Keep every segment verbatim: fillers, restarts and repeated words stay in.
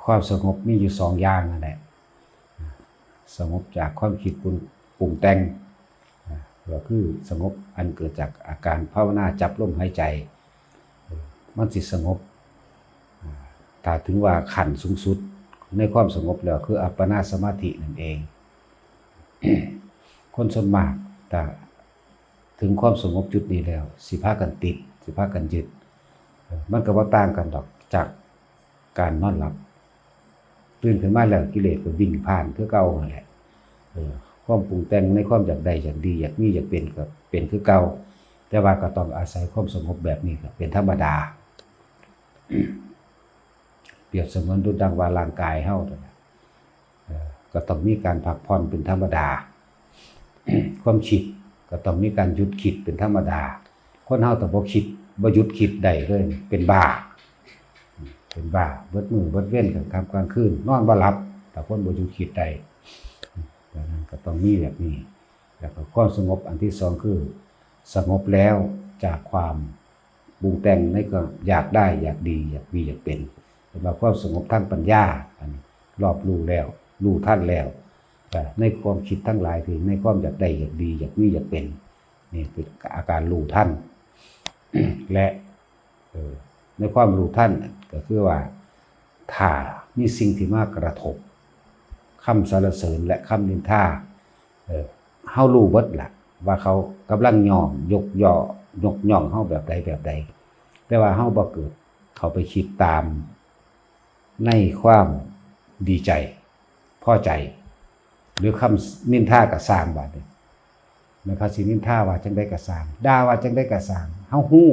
ความสงบมีอยู่สองอย่างนั่นแหละ สงบจากความคิดปรุงปรุงแต่ง อ่า ก็คือสงบอันเกิดจากอาการภาวนาจับลมหายใจ เออ มันสิสงบ อ่า ถ้าถึงว่าขั้นสูงสุดในความสงบแล้วคืออัปปนาสมาธินั่นเอง คนส่วนมากถ้าถึงความสงบจุดนี้แล้ว สิพากันติด สิพากันยึด เออ มันก็บ่ต่างกันดอกจากการนอนหลับ ตื่นขึ้นมาแล้วกิเลสก็วิ่งผ่านคือเก่าหั่นแหละ เออ ความปรุงแต่งในความอยากได้ อยากดี อยากมี อยากเป็นก็เป็นคือเก่า แต่ว่าก็ต้องอาศัยความสงบแบบนี้ก็เป็นธรรมดา เปรียบเสมือนดุจดังว่าร่างกายเฮานั่นแหละ เอ่อ ก็ต้องมีการพักผ่อนเป็นธรรมดา ความคิดก็ต้องมีการหยุดคิดเป็นธรรมดา คนเฮาถ้าบ่คิด บ่หยุดคิดได้เลย เป็นบ้า เป็นบ้า เบิดมื้อเบิดเว็น กลางค่ำกลางคืน นอนบ่หลับ ถ้าคนบ่หยุดคิดได้ ดังนั้นก็ต้องมีแบบนี้ แล้วก็ความสงบอันที่สองคือ สงบแล้วจากความปรุงแต่งในความอยากได้ อยากดี อยากมี อยากเป็น เป็นว่าความสงบทางปัญญา อันนี้รอบรู้แล้ว รู้ทันแล้ว อ่า ในความคิดทั้งหลายที่ในความอยากได้ อยากดี อยากมี อยากเป็น นี่เป็นอาการรู้ทัน และ เออ ในความรู้ทันก็คือว่า ถ้ามีสิ่งที่มากระทบ คำสรรเสริญและคำนินทา เออ เฮารู้เบิดล่ะ ว่าเขากำลังย่อง ยกย่อ ยกย่องเฮาแบบใดแบบใด แต่ว่าเฮาบ่เกิดเข้าไปคิดตามในความดีใจ พอใจ หรือคำนินทาก็ซ่าง บาดนี้ แม่นเขาสินินทาว่าจั่งใดก็ซ่าง ด่าว่าจั่งใดก็ซ่าง เฮาฮู้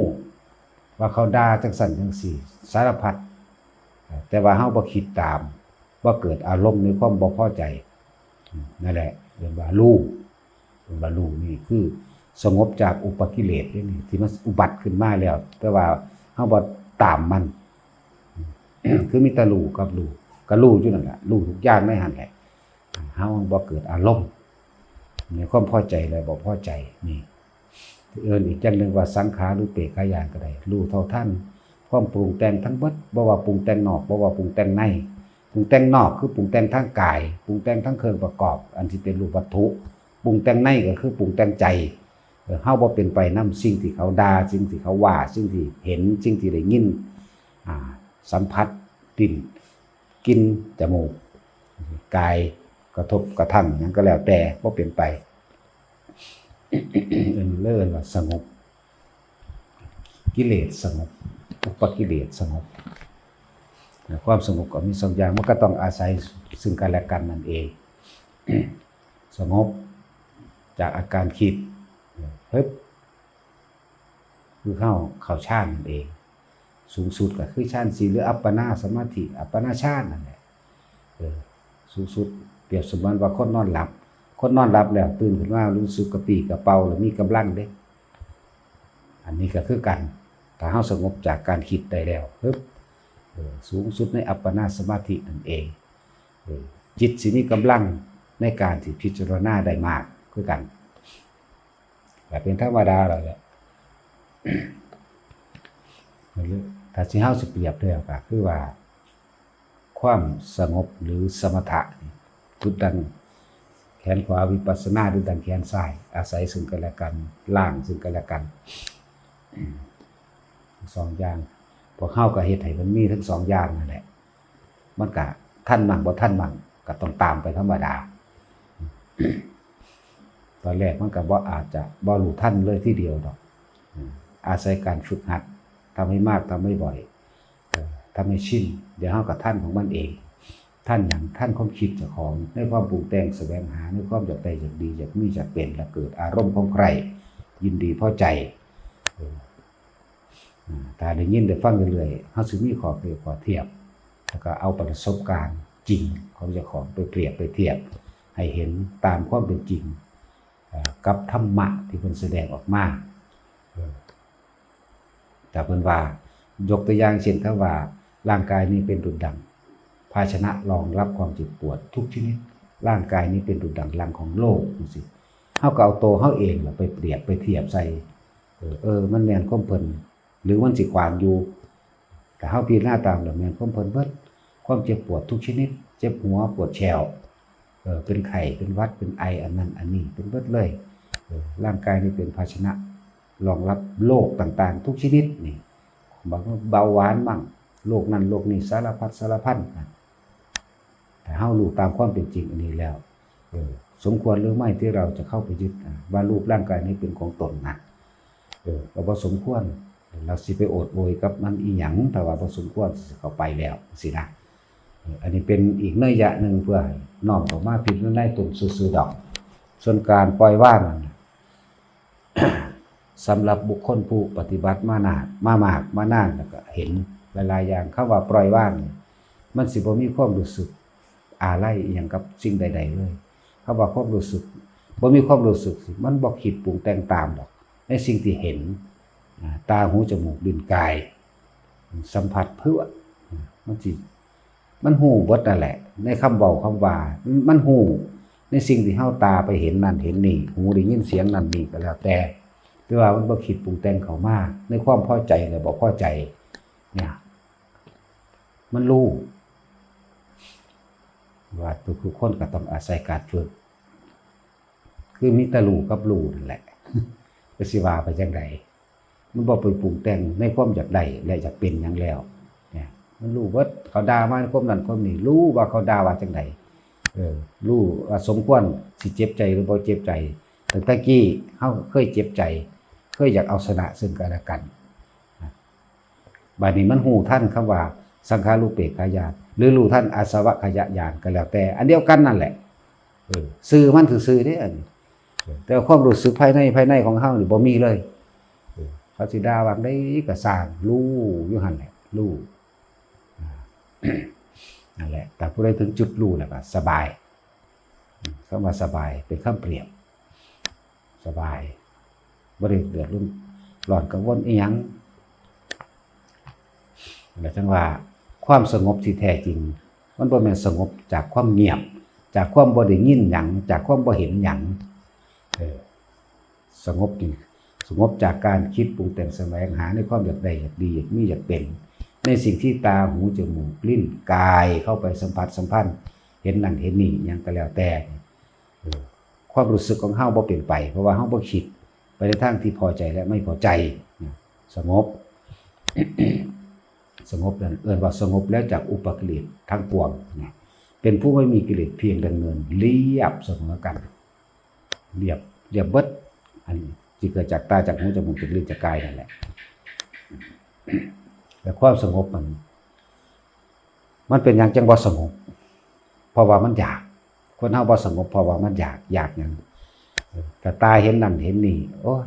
ว่าเขาด่าจั่งซั้นจั่งซี้ สารพัด แต่ว่าเฮาบ่คิดตาม บ่เกิดอารมณ์ในความบ่พอใจ นั่นแหละเอิ้นว่ารู้ เอิ้นว่ารู้นี่คือสงบจากอุปกิเลสเด้นี่ ที่มันอุบัติขึ้นมาแล้ว แต่ว่าเฮาบ่ตามมัน คือมีแต่รู้กับรู้ ก็รู้อยู่นั่นแหละ รู้ทุกอย่างในหั่นแหละ เฮาบ่เกิดอารมณ์ในความพอใจและบ่พอใจ นี่ เอิ้นอีกอย่างหนึ่งว่าสังขารูปเปกขาญาณก็ได้ รู้เท่าทันความปรุงแต่งทั้งเบิด บ่ว่าปรุงแต่งนอก บ่ว่าปรุงแต่งใน ปรุงแต่งนอกคือปรุงแต่งทางกาย ปรุงแต่งทั้งเครื่องประกอบ อันที่เป็นรูปวัตถุ ปรุงแต่งในก็คือปรุงแต่งใจ เออ เฮาบ่เป็นไปนำสิ่งที่เขาด่า สิ่งที่เขาว่า สิ่งที่เห็น สิ่งที่ได้ยิน อ่า สัมผัส ลิ้น กลิ่น จมูก กาย กระทบกระทั่งหยังก็แล้วแต่ บ่เป็นไป เอิ้น เลยเอิ้นว่าสงบ กิเลสสงบ อุปกิเลสสงบ ความสงบก็มีสองอย่าง มันก็ต้องอาศัยซึ่งกันและกันนั่นเอง สงบจากอาการคิด เฮ้ย คือเฮาเข้าฌานนั่นเอง สูงสุดก็คือฌานสี่ หรืออัปปนาสมาธิ อัปปนาฌานนั่นแหละ เออ สูงสุดเปรียบเสมือนว่าคนนอนหลับ คนนอนหลับแล้วตื่นขึ้นมารู้สึกกระปรี้กระเปร่า แล้วมีกำลังเด้ อันนี้ก็คือกัน ถ้าเฮาสงบจากการคิดได้แล้ว ปึ๊บ เออ สูงสุดในอัปปนาสมาธินั่นเอง เออ จิตสิมีกำลังในการที่พิจารณาได้มากคือกัน ก็เป็นธรรมดาแล้วแหละ ถ้าสิเฮาสิเปรียบแล้วก็คือว่า ความสงบหรือสมถะนี่ ดุจดังแขนขวาวิปัสสนา ดุจดังแขนซ้าย อาศัยซึ่งกันและกัน ล้างซึ่งกันและกัน สองอย่าง พวกเฮาก็เฮ็ดให้มันมีทั้งสองอย่างนั่นแหละ มันก็ทันมั่งบ่ทันมั่ง ก็ต้องตามไปธรรมดา ตอนแรกมันก็บ่ อาจจะบ่รู้ทันเลยทีเดียวดอก อืม อาศัยการฝึกหัด ทำให้มาก ทำให้บ่อย เอ่อ ทำให้ชิน เดี๋ยวเฮาก็ทันของมันเอง ทันหยัง ทันความคิดเจ้าของ ในความปรุงแต่งแสวงหา ในความอยากได้ อยากดี อยากมี อยากเป็น แล้วเกิดอารมณ์ของใคร่ ยินดีพอใจ เออ อ่า ถ้าได้ยินได้ฟังเรื่อยๆ เฮาสิมีข้อเปรียบข้อเทียบ แล้วก็เอาประสบการณ์จริงของเจ้าของไปเปรียบไปเทียบ ให้เห็นตามความเป็นจริง อ่า กับธรรมะที่เพิ่นแสดงออกมา เออ ถ้าเพิ่นว่า ยกตัวอย่างเช่น คำว่า ร่างกายนี้เป็นดุจดังภาชนะรองรับความเจ็บปวดทุกชนิด ร่างกายนี้เป็นดุจดังรังของโลก จั่งซี้ เฮาก็เอาตัวเฮาเองล่ะไปเปรียบไปเทียบใส่ เออ เออ มันแม่นความเพิ่น หรือมันสิขวางอยู่ ถ้าเฮาพิจารณาตามแล้วแม่นความเพิ่นเบิด ความเจ็บปวดทุกชนิด เจ็บหัว ปวดแข้ว เออ เป็นไข้ เป็นหวัด เป็นไอ อันนั้น อันนี้ เป็นเบิดเลย เออ ร่างกายนี่เป็นภาชนะรองรับโรคต่างๆ ทุกชนิดนี่ บาง เบาหวานมั่ง โรคนั่นโรคนี้ สารพัดสารพันนะ ถ้าเฮารู้ตามความเป็นจริงอันนี้แล้ว เออ สมควรหรือไม่ที่เราจะเข้าไปยึด อ่ะ ว่ารูปร่างกายนี้เป็นของตนนะ เออ ก็บ่สมควร เราสิไปโอดโอยกับมันอีหยัง ถ้าว่าบ่สมควรสิเข้าไปแล้วสินะ เออ อันนี้เป็นอีกนัยยะหนึ่งเพื่อให้น้อมเข้ามาพิจารณาในตนซื่อๆดอก ส่วนการปล่อยวางนั่นน่ะ สำหรับบุคคลผู้ปฏิบัติมานาน มามาก มานาน แล้วก็เห็นหลายๆอย่าง คำว่าปล่อยวางนี่ มันสิบ่มีความรู้สึกอาลัยอิหยังกับสิ่งใดๆเลย คำว่าความรู้สึก บ่มีความรู้สึกสิ มันบ่คิดปรุงแต่งตามดอก ในสิ่งที่เห็น อ่า ตา หู จมูก ลิ้น กาย สัมผัส เพื่อ มันสิ มันฮู้เบิดนั่นแหละ ในคำเว้าคำว่า มันฮู้ในสิ่งที่เฮาตาไปเห็นนั่นเห็นนี่ หูได้ยินเสียงนั่นนี่ก็แล้วแต่ แต่ว่ามันบ่คิดปรุงแต่งเข้ามา ในความพอใจและบ่พอใจ เนี่ย มันรู้ ว่าทุกๆคนก็ต้องอาศัยการฝึก คือมีแต่รู้กับรู้นั่นแหละ ก็สิว่าไปจั่งใด มันบ่ไปปรุงแต่งในความอยากได้และอยากเป็นหยังแล้ว เนี่ย มันรู้เบิด เขาด่ามาความนั้นความนี้ รู้ว่าเขาด่าว่าจั่งใด เออ รู้ว่าสมควรสิเจ็บใจหรือบ่เจ็บใจ ตั้งแต่กี้เฮาเคยเจ็บใจ เคยอยากเอาชนะซึ่งกันและกัน บัดนี้มันฮู้ทันคำว่าสังขารูปเปกขญาณ หรือรู้ทันอาสวักขยญาณก็แล้วแต่ อันเดียวกันนั่นแหละ เออ ชื่อมันซื่อๆเด้อันนี้ เออ แต่ความรู้สึกภายใน ภายในของเฮานี่บ่มีเลย เออ เขาสิด่าว่าใดก็ซ่าง รู้อยู่หั่นแหละ รู้ อ่า นั่นแหละ แต่ผู้ใดถึงจุดรู้แล้วก็สบาย อืม คำว่าสบายเป็นคำเปรียบ สบาย บ่ได้เดือดร้อน ร้อนกังวลอิหยัง แล้วจั่งว่าความสงบที่แท้จริง มันบ่แม่นสงบจากความเงียบ จากความบ่ได้ยินหยัง จากความบ่เห็นหยัง เออ สงบนี่ สงบจากการคิดปรุงแต่งแสวงหาในความอยากได้ อยากดี อยากมี อยากเป็น ในสิ่งที่ตา หู จมูก ลิ้น กายเข้าไปสัมผัสสัมพันธ์ เห็นนั่นเห็นนี่ หยังก็แล้วแต่ เออ ความรู้สึกของเฮาบ่เป็นไป เพราะว่าเฮาบ่คิดไปในทางที่พอใจและไม่พอใจ นะ สงบ สงบนั่นเอิ้นว่าสงบแล้วจากอุปกิเลสทั้งปวง นะ เป็นผู้ไม่มีกิเลสเพียงดำเนินเรียบเสมอกัน เรียบ เรียบเบิด อันที่เกิดจากตา จากหู จากจมูก จากลิ้น จากกายนั่นแหละ แต่ความสงบมัน มันเป็นหยังจั่งบ่สงบ เพราะว่ามันอยาก คนเฮาบ่สงบเพราะว่ามันอยาก อยากหยัง เออ แต่ตาเห็นนั่นเห็นนี่ โอ้ย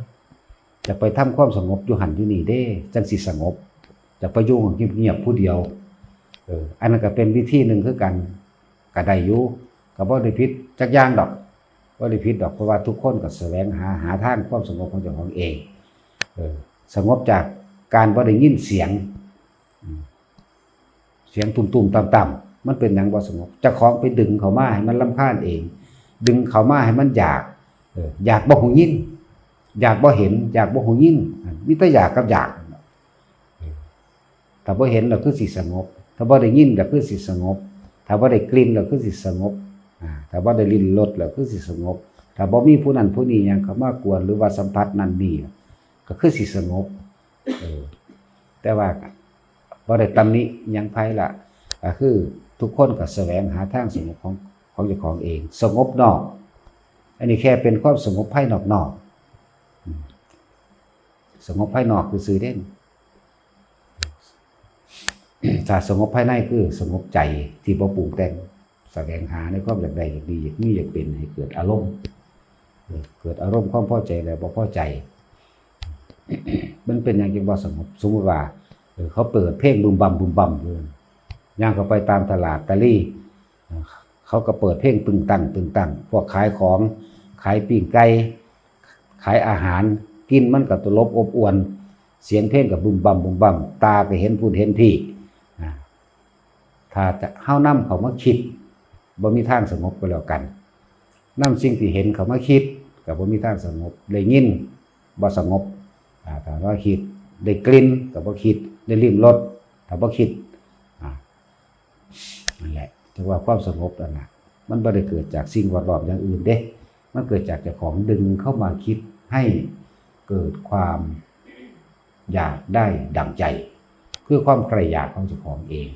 จะไปทำความสงบอยู่หั่นอยู่นี่เด้ จั่งสิสงบ จะไปอยู่เงียบๆผู้เดียว เออ อันนั้นก็เป็นวิธีหนึ่งคือกัน ก็ได้อยู่ ก็บ่ได้ผิดจักอย่างดอก บ่ได้ผิดดอก เพราะว่าทุกคนก็แสวงหา หาทางความสงบของเจ้าของเอง เออ สงบจากการบ่ได้ยินเสียง อืม เสียงตุ้มๆต่ำๆ มันเป็นหยังบ่สงบ เจ้าของไปดึงเข้ามาให้มันรำคาญเอง ดึงเข้ามาให้มันอยาก เออ อยากบ่หูยิน อยากบ่เห็น อยากบ่หูยิน อ่ะ มีแต่อยากกับอยาก เออ ถ้าบ่เห็นแล้วคือสิสงบ ถ้าบ่ได้ยินแล้วคือสิสงบ ถ้าบ่ได้กลิ่นแล้วคือสิสงบ อ่า ถ้าบ่ได้ลิ้มรสแล้วคือสิสงบ ถ้าบ่มีผู้นั้นผู้นี้หยังเข้ามากวนหรือว่าสัมผัสนั่นนี่ ก็คือสิสงบ เออ แต่ว่าบ่ได้ตำหนิหยังไผล่ะ ก็คือทุกคนก็แสวงหาทางสงบของ ของเจ้าของเอง สงบนอก อันนี้แค่เป็นความสงบภายนอกๆ อืม สงบภายนอกคือซื่อๆเด่น ถ้าสงบภายในคือสงบใจที่บ่ปรุงแต่ง แสวงหาในความอยากได้ อยากดี อยากมี อยากเป็น ให้เกิดอารมณ์ เออ เกิดอารมณ์ความพอใจและบ่พอใจ มันเป็นหยังจั่งบ่สงบ สมมุติว่า เออ เขาเปิดเพลงบึมบั่มบึมบั่มอยู่ ย่างเข้าไปตามตลาดตะลี่ เออ เขาก็เปิดเพลงตึงตังตึงตัง พวกขายของ ขายปิ้งไก่ ขายอาหาร กลิ่นมันก็ตลบอบอวล เสียงเพลงก็บึมบั่มบึมบั่ม ตาก็เห็นพู้นเห็นพี้ อ่า ถ้าจะ เฮานำเข้ามาคิด บ่มีทางสงบก็แล้วกัน นำสิ่งที่เห็นเข้ามาคิด ก็บ่มีทางสงบ ได้ยิน บ่สงบ อ่า ถ้าว่าคิด ได้กลิ่น ก็บ่คิด ได้ลิ้มรส ถ้าบ่คิด อ่า นั่นแหละ แต่ว่าความสงบนั่นน่ะ มันบ่ได้เกิดจากสิ่งแวดล้อมอย่างอื่นเด้ มันเกิดจากเจ้าของดึงเข้ามาคิดให้เกิดความอยากได้ดั่งใจ คือความใคร่อยากของเจ้าของเอง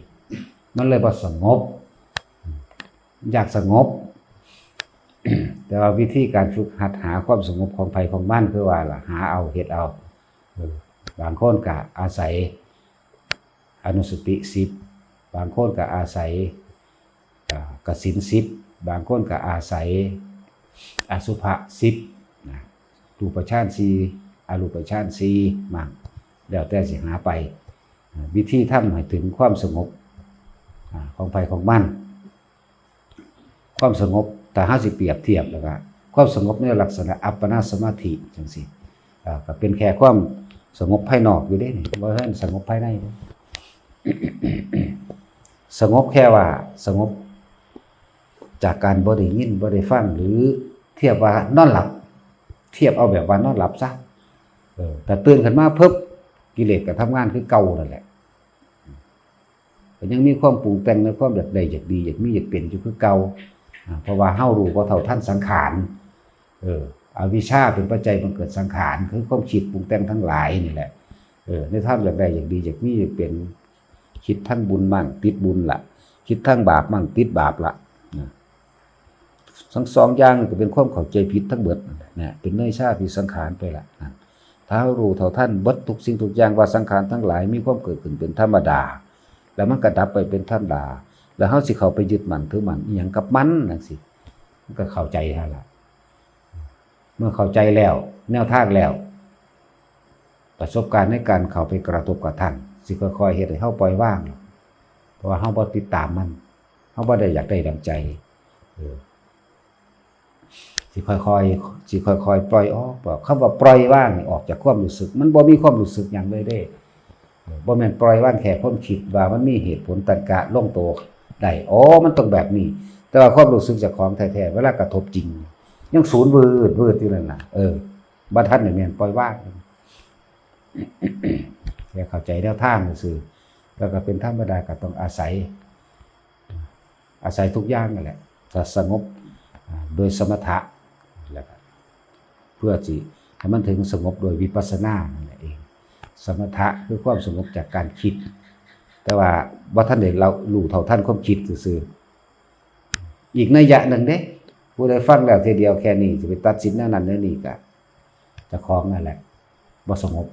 มันเลยบ่สงบ อยากสงบ แต่ว่าวิธีการฝึกหัดหาความสงบของไผของมันคือว่าล่ะ หาเอา เฮ็ดเอา เออ บางคนก็อาศัยอนุสติสิบ บางคนก็อาศัย อ่า กสิณสิบ บางคนก็อาศัยอสุภะสิบนะ รูปฌานสี่ อรูปฌานสี่มั่ง แล้วแต่สิหาไป อ่า วิธีทำให้ถึงความสงบ อ่า ของไผของมัน ความสงบ ถ้าเฮาสิเปรียบเทียบแล้วก็ ความสงบในลักษณะอัปปนาสมาธิจังซี่ อ่า ก็เป็นแค่ความสงบภายนอกอยู่เด้นี่ บ่แม่นสงบภายในเด้ สงบแค่ว่าสงบจากการบ่ได้ยิน บ่ได้ฟัง หรือเทียบว่านอนหลับ เทียบเอาแบบว่านอนหลับซะ เออ แต่ตื่นขึ้นมาปุ๊บ กิเลสก็ทำงานคือเก่านั่นแหละ ก็ยังมีความปรุงแต่งในความอยากได้ อยากดี อยากมี อยากเป็นอยู่คือเก่า อ่า เพราะว่าเฮารู้บ่เท่าทันสังขาร เออ อวิชชาเป็นปัจจัยบังเกิดสังขาร คือความคิดปรุงแต่งทั้งหลายนี่แหละ เออ ในทางอยากได้ อยากดี อยากมี อยากเป็น คิดทั้งบุญมั่ง ติดบุญละ คิดทั้งบาปมั่ง ติดบาปละ นะ ทั้งสองอย่างนี่ก็เป็นความเข้าใจผิดทั้งเบิดนั่นแหละนะ เป็นเนยชาพิสังขารไปละนั่น ถ้าเฮารู้เท่าทันเบิดทุกสิ่งทุกอย่างว่าสังขารทั้งหลายมีความเกิดขึ้นเป็นธรรมดา แล้วมันก็ดับไปเป็นธรรมดา แล้วเฮาสิเข้าไปยึดมั่นถือมั่นอิหยังกับมันจั่งซี้ มันก็เข้าใจหั้นล่ะ เมื่อเข้าใจแล้ว แนวทางแล้ว ประสบการณ์ในการเข้าไปกระทบกระทั่ง สิค่อยๆเฮ็ดให้เฮาปล่อยวาง เพราะว่าเฮาบ่ติดตามมัน เฮาบ่ได้อยากได้ดังใจ เออ สิค่อยๆ สิค่อยๆปล่อยออก คำว่าปล่อยวางนี่ออกจากความรู้สึก มันบ่มีความรู้สึกหยังเลยเด้ เออ บ่แม่นปล่อยวางแค่ความคิดว่ามันมีเหตุผลตัณกะลงตัวได้ อ๋อ มันต้องแบบนี้ แต่ว่าความรู้สึกเจ้าของแท้ๆ เวลากระทบจริง ยังศูนย์วืดวืดอยู่นั่นน่ะ เออ บ่ทันได้แม่นปล่อยวาง แค่เข้าใจแนวทางซื่อๆ แล้วก็เป็นธรรมดา ก็ต้องอาศัย อาศัยทุกอย่างนั่นแหละ จะสงบ อ่า โดยสมถะ แล้วก็เพื่อสิให้มันถึงสงบโดยวิปัสสนานั่นแหละเอง สมถะคือความสงบจากการคิด แต่ว่าบ่ทันได้รู้เท่าทันความคิดซื่อๆ อีกนัยยะหนึ่งเด้ ผู้ใดฟังแล้วเทื่อเดียวแค่นี้สิไปตัดสินแนวนั้นแนวนี้ก็ เจ้าของนั่นแหละ บ่สงบ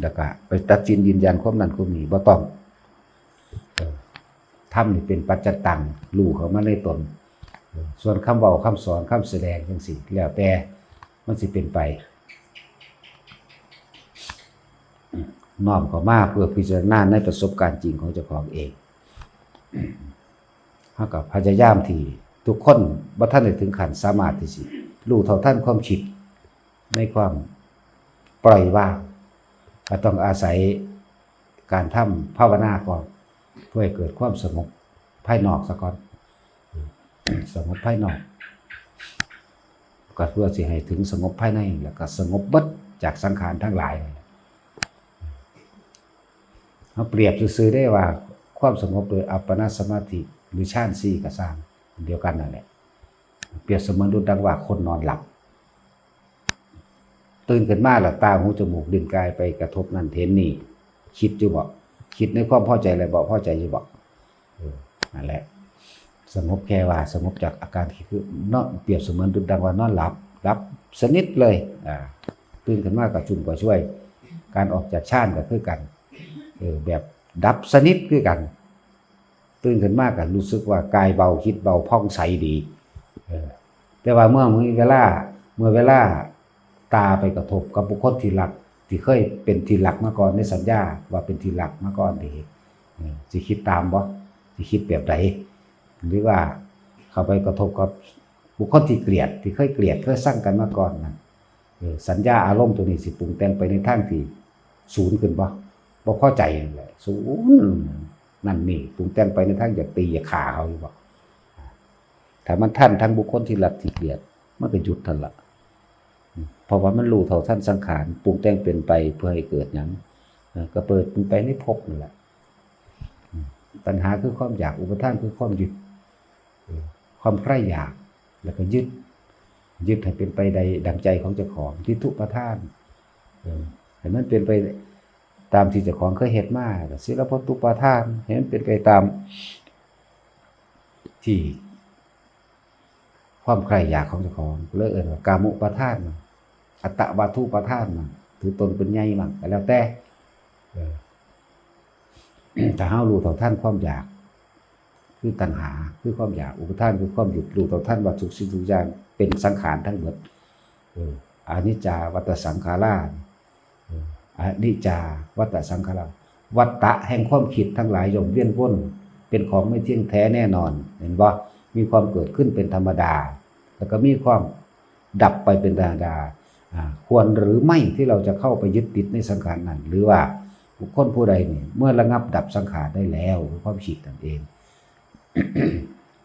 แล้วก็ไปตัดสินยืนยันความนั้นความนี้บ่ต้อง เออ ธรรมนี่เป็นปัจจัตตัง รู้เข้ามาในตน เออ ส่วนคำเว้า คำสอน คำแสดงจั่งซี้ แล้วแต่มันสิเป็นไป น้อมเข้ามาเพื่อพิจารณาในประสบการณ์จริงของเจ้าของเอง เฮาก็พยายามที่ทุกคนบ่ทันได้ถึงขั้นสามารถที่สิรู้เท่าทันความคิดในความปล่อยวาง ก็ต้องอาศัยการทำภาวนาก่อน เพื่อให้เกิดความสงบภายนอกซะก่อน สงบภายนอก ก็เพื่อสิให้ถึงสงบภายใน แล้วก็สงบเบิดจากสังขารทั้งหลาย เฮาเปรียบซื่อๆได้ว่าความสงบโดยอัปปนาสมาธิ หรือฌานสี่ก็ซ่าง อันเดียวกันนั่นแหละ เปรียบเสมือนดุจดังว่าคนนอนหลับ ตื่นขึ้นมาแล้วตา หู จมูก ลิ้น กายไปกระทบนั่นเห็นนี่ คิดอยู่บ่ คิดในความพอใจและบ่พอใจอยู่บ่ เออ นั่นแหละ สงบแค่ว่าสงบจากอาการคิด คือเนาะ เปรียบเสมือนดุจดังว่านอนหลับ หลับสนิทเลย อ่า ตื่นขึ้นมาก็ชุ่มกระชวย การออกจากฌานก็คือกัน เออ แบบดับสนิทคือกัน ตื่นขึ้นมาก็รู้สึกว่ากายเบา จิตเบา ผ่องใสดี เออ แต่ว่าเมื่อมีเวลา เมื่อเวลาตาไปกระทบกับบุคคลที่รัก ที่เคยเป็นที่รักมาก่อน ในสัญญาว่าเป็นที่รักมาก่อนเด้ เออ สิคิดตามบ่ สิคิดแบบใด หรือว่าเข้าไปกระทบกับบุคคลที่เกลียด ที่เคยเกลียด เคยชังกันมาก่อนนั่น เออ สัญญาอารมณ์ตัวนี้สิปรุงแต่งไปในทางที่ศูนย์ขึ้นบ่ บ่พอใจนั่นแหละ ศูนย์ นั่นนี่ ปรุงแต่งไปในทางอยากตีอยากฆ่าเขาอยู่บ่ ถ้ามันทันทั้งบุคคลที่รักที่เกลียด มันก็หยุดทันละ เพราะว่ามันรู้เท่าทันสังขาร ปรุงแต่งเป็นไปเพื่อให้เกิดหยัง เออ ก็เปิดมันไปในภพนั่นแหละ อืม ตัณหาคือความอยาก อุปาทานคือความยึด เออ ความใคร่อยาก แล้วก็ยึด ยึดให้เป็นไปได้ดังใจของเจ้าของ ทิฏฐุปาทาน เออ ให้มันเป็นไปตามที่เจ้าของเคยเฮ็ดมา แล้วก็ศีลพัตตุปาทาน ให้มันเป็นไปตามที่ความใคร่อยากของเจ้าของ ก็เลยเอิ้นว่ากามุปาทาน อัตตวาทุปาทาน ถือตนเป็นใหญ่มั่ง ก็แล้วแต่ เออ ถ้าเฮารู้เท่าทันความอยาก คือตัณหา คือความอยาก อุปาทาน คือความยึด รู้เท่าทันว่าทุกสิ่งทุกอย่างเป็นสังขารทั้งหมด เออ อนิจจาวัฏฏสังขารา เออ อนิจจาวัฏฏสังขารา วัฏฏะแห่งความคิดทั้งหลายย่อมเวียนวน เป็นของไม่เที่ยงแท้แน่นอน เห็นบ่ มีความเกิดขึ้นเป็นธรรมดา แล้วก็มีความดับไปเป็นธรรมดา อ่า ควรหรือไม่ที่เราจะเข้าไปยึดติดในสังขารนั้น หรือว่าบุคคลผู้ใดนี่ เมื่อระงับดับสังขารได้แล้ว คือความคิดนั่นเอง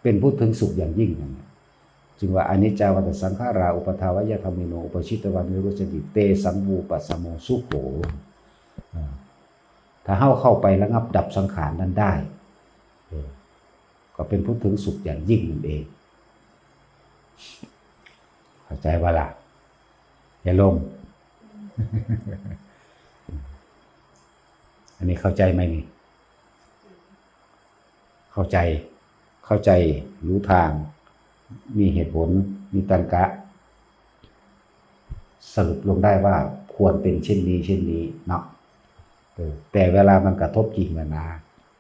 เป็นผู้ถึงสุขอย่างยิ่งนั่นแหละ จึงว่า อนิจจาวัฏฏสังขารา อุปาทวยธัมมิโน อุปาทิตวานิรุจจติ เตสัง วูปัสสโม สุโข อ่า ถ้าเฮาเข้าไประงับดับสังขารนั้นได้ เออ ก็เป็นผู้ถึงสุขอย่างยิ่งนั่นเอง เข้าใจบ่ล่ะ อย่าลง อันนี้เข้าใจไหมนี่ เข้าใจ เข้าใจ รู้ทาง มีเหตุผล มีตัรรกะ สรุปลงได้ว่าควรเป็นเช่นนี้ เช่นนี้เนาะ เออ แต่เวลามันกระทบจริงอะนะ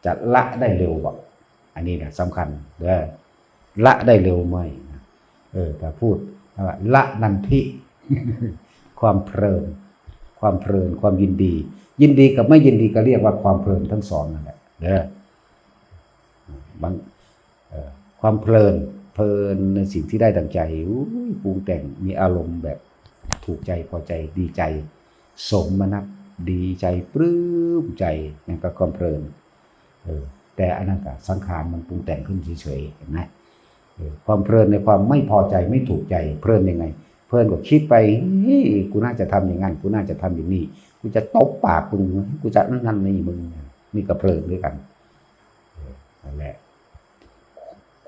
จะละได้เร็วบ่ อันนี้นะสำคัญเด้อ ละได้เร็วไหมนะ เออ แต่พูดว่าละนันทิ ความเพลิน ความเพลิน ความยินดี ยินดีกับไม่ยินดีก็เรียกว่าความเพลินทั้งสองนั่นแหละเด้อ บาง เอ่อ ความเพลิน เพลินในสิ่งที่ได้ดังใจ อุ้ย ปรุงแต่ง มีอารมณ์แบบถูกใจ พอใจ ดีใจ สมนัส ดีใจ ปลื้มใจ นั่นก็ความเพลิน เออ แต่อันนั้นก็สังขารมันปรุงแต่งขึ้นเฉยๆ เห็นไหม เออ ความเพลินในความไม่พอใจ ไม่ถูกใจ เพลินยังไง เพลินก็คิดไป เฮ้ย กูน่าจะทำอย่างนั้น กูน่าจะทำอย่างนี้ กูจะตบปากมึง กูจะนั่นนั่นนี่มึง นี่ก็เพลินด้วยกัน เออ นั่นแหละ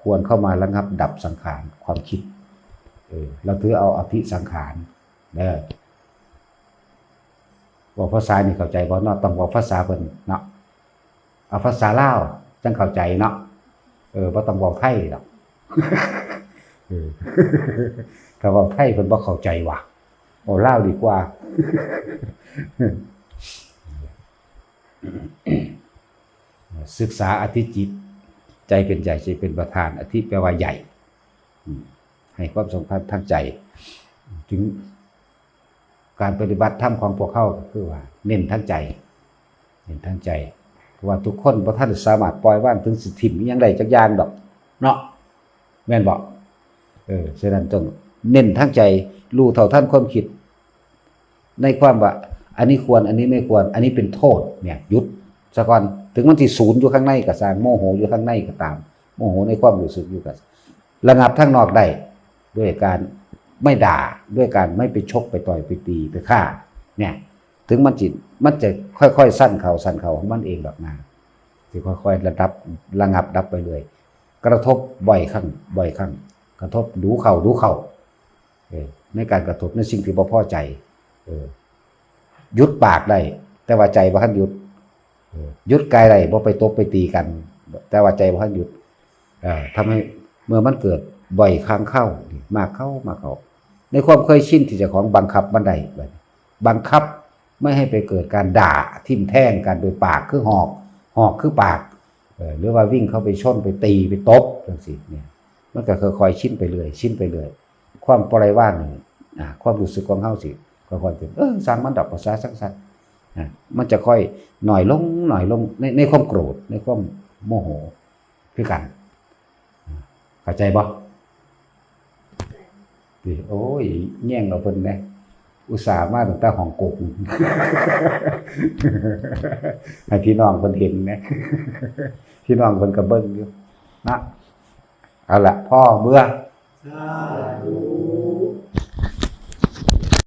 ควรเข้ามาระงับดับสังขาร ความคิด เออ เราถือเอาอภิสังขาร เด้อ เว้าภาษานี่เข้าใจบ่เนาะ ต้องเว้าภาษาเพิ่นเนาะ เอาภาษาลาวจั่งเข้าใจเนาะ เออ บ่ต้องเว้าไทยดอก เออ ถ้าเว้าไทยเพิ่นบ่เข้าใจว่ะ เว้าลาวดีกว่า ศึกษาอธิจิต ใจเป็นใหญ่ ใจเป็นประธาน อธิแปลว่าใหญ่ อืม ให้ความสำคัญทางใจ ถึงการปฏิบัติธรรมของพวกเฮาก็คือว่าเน้นทางใจ เน้นทางใจ เพราะว่าทุกคนบ่ทันสามารถปล่อยวางถึงสิถิ่มอิหยังได้จักอย่างดอก เนาะ แม่นบ่ เออ ฉะนั้นต้องเน้นทางใจ รู้เท่าทันความคิด ในความว่า อันนี้ควร อันนี้ไม่ควร อันนี้เป็นโทษ เนี่ย หยุดซะก่อน ถึงมันสิศูนย์อยู่ข้างในก็ซ่าง โมโหอยู่ข้างในก็ตาม โมโหในความรู้สึกอยู่ก็ ระงับทางนอกได้ ด้วยการไม่ด่า ด้วยการไม่ไปชก ไปต่อย ไปตี ไปฆ่า เนี่ย ถึงมันสิ มันจะค่อยๆ สั้นเข้า สั้นเข้าของมันเองดอกนะ สิค่อยๆ ระดับ ระงับดับไปเรื่อย กระทบบ่อยครั้ง บ่อยครั้ง กระทบดูเข้า ดูเข้า เออ ในการกระทบในสิ่งที่บ่พอใจ เออ หยุดปากได้ แต่ว่าใจบ่ทันหยุด เออ หยุดกายได้ บ่ไปตบไปตีกัน แต่ว่าใจบ่ทันหยุด เออ ทำให้เมื่อมันเกิดบ่อยครั้งเข้า มากเข้า มากเข้า ในความเคยชินที่เจ้าของบังคับมันได้ บัดนี้บังคับไม่ให้ไปเกิดการด่า ทิ่มแทงกันโดยปาก คือหอก หอกคือปาก เออ หรือว่าวิ่งเข้าไปชน ไปตี ไปตบ จังซี้เนี่ย มันก็ค่อยๆ ชินไปเรื่อย ชินไปเรื่อย ความปล่อยวางนี่ อ่า ความรู้สึกของเฮาสิค่อยๆ เป็น เออ ซ่างมันดอก ภาษาซังซั่น อ่ะ มันจะค่อยน้อยลง น้อยลง ใน ในความโกรธ ในความโมโห คือกัน เข้าใจบ่ ติ โอ้ย แย่งเอาเพิ่นแหน่ อุตส่าห์มาตั้งแต่ฮ่องกง ให้พี่น้องเพิ่นเห็นแหน่ พี่น้องเพิ่นก็เบิ่งอยู่นะ เอาละ พอเมือ สาธุ